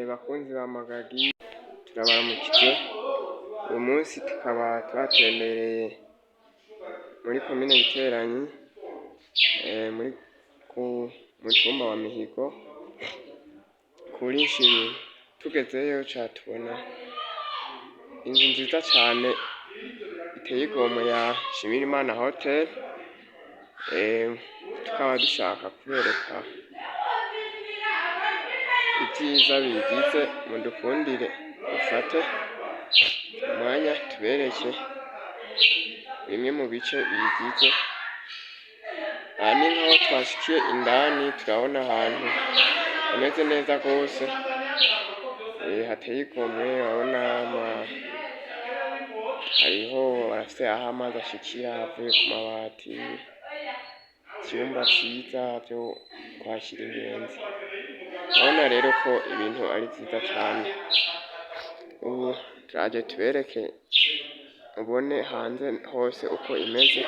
Bakunzi ba Magagi, turabaramukije. Uyu munsi tukaba twatembereye muri komine Giteranyi, muri ku mutumba wa Mihigo kuri Nshimi. Tugezeyo ca tubona inzu nziza cane iteye igomwe ya Nshimirimana Hotel. Tukaba dushaka kubereka ivyiza biyigize. Mudukundire dufate umwanya tubereke bimwe mu bice biyigize. Aha ni nkaho twashikiye indani, turabona ahantu hameze neza gose, hateye igomwe. Urabona hariho, barafise aho amazi ashikira avuye ku mabati, ivyumba vyiza vyo kwakira ingenzi. Urabona rero ko ibintu ari vyiza cane. Ubu turaje tubereke ubone hanze hose uko imeze.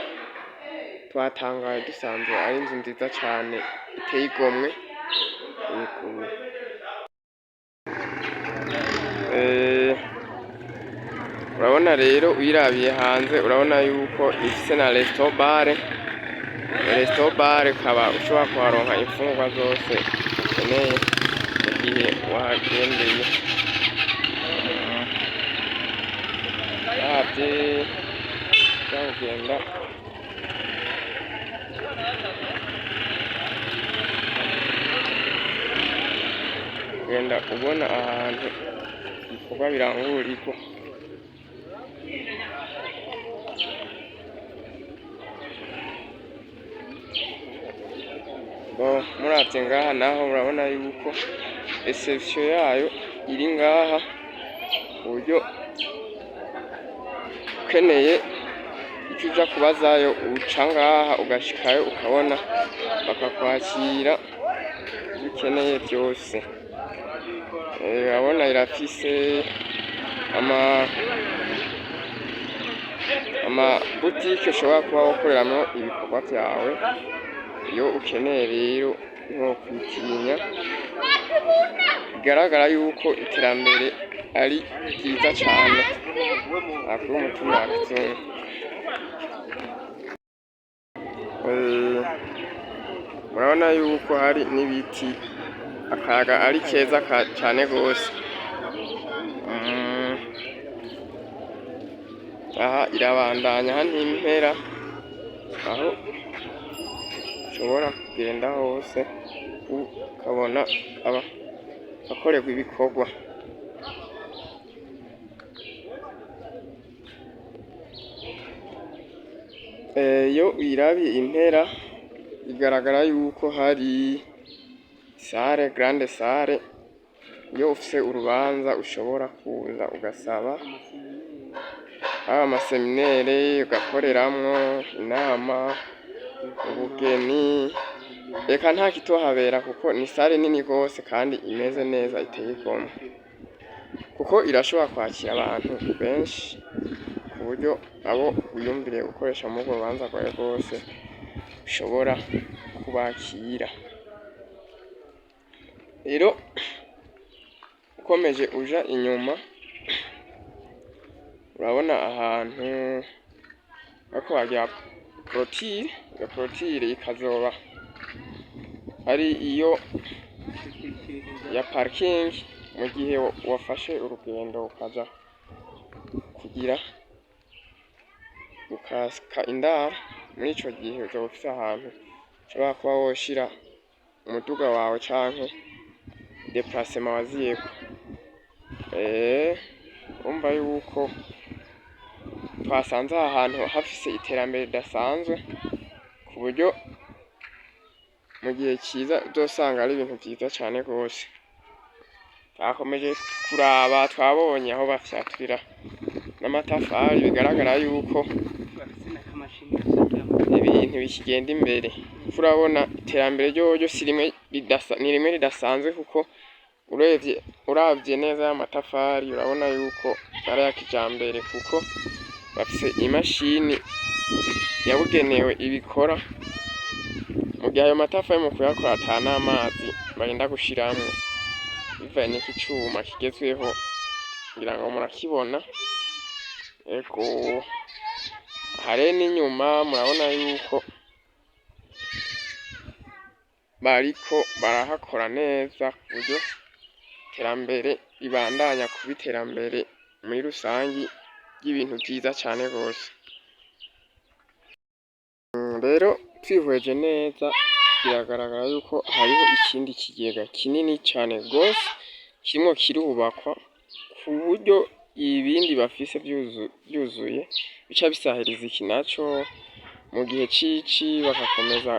Twatangaye dusanze ari inzu nziza cane iteye igomwe. Yego. Urabona rero, uyirabiye hanze urabona yuko ifise na resto bar. Resto bar ukaba ushobora kuharonka imfungurwa zose ukeneye mu gihe wahagendeye. Uravye ushobora kugenda ubona ahantu ibikorwa birangurirwa. Bon, muravye ngaha naho murabona yuko reception yayo iri ngaha, kuburyo ukeneye ico uja kubazayo uca ngaha ugashikayo, ukabona bakakwakira ivyo ukeneye vyose. Urabona irafise ama boutique ushobora kuba wokoreramwo ibikorwa vyawe. Iyo ukeneye rero ntiwokwitinya. Bigaragara yuko iterambere ari ryiza cane aha kuri uwu mutumba wa Kizungu. Murabona yuko hari n'ibiti, akayaga ari keza cane gose. Aha irabandanya, aha ntimpera, aho ushobora kugenda hose ukabona aba ahakorerwa ibikorwa. Iyo uyirabiye impera bigaragara yuko hari salle, grande salle. Iyo ufise urubanza ushobora kuza ugasaba, haba ama séminaire, ugakoreramwo inama, ubugeni, eka nta kitohabera, kuko ni salle nini gose kandi imeze neza, iteye igomwe, kuko irashobora kwakira abantu benshi, ku buryo abo wiyumviriye gukoresha muri urwo rubanza rwawe rwose ushobora kubakira. Rero ukomeje uja inyuma, urabona ahantu bariko bagira clôture. Iyo clôture ikazoba ari iyo ya parking, mu gihe wafashe urugendo ukaja kugira ukaka indaro. Muri ico gihe uzoba ufise ahantu ushobora kuba woshira umuduga wawe canke déplacement waziyeko. Urumva yuko twasanze aha hantu hafise iterambere ridasanzwe, ku buryo mu gihe ciza uzosanga ari ibintu vyiza cane gose. Twakomeje kuraba, twabonye aho bafyaturira n'amatafari, bigaragara yuko ibintu bikigenda imbere. Kuko urabona iterambere ryoryo si rimwe ni rimwe ridasanzwe, kuko uravye uravye neza y'amatafari urabona yuko ari aya kijambere, kuko bafise imashini yabugenewe ibikora, mu gihe ayo matafari mu kuyakora ata n'amazi barinda gushiramwo. Bivanye n'iki cuma kigezweho, ngira ngo murakibona. Ego, aha rero n'inyuma murabona yuko bariko barahakora neza ku buryo iterambere ribandanya kuba iterambere muri rusangi ry'ibintu vyiza cane gose. Rero twihweje neza, biragaragara yuko hariho ikindi kigega kinini cane gose kirimwo kirubakwa, ku buryo ibindi bafise vyuzuye bica bisahiriza iki naco mu gihe cici, bagakomeza.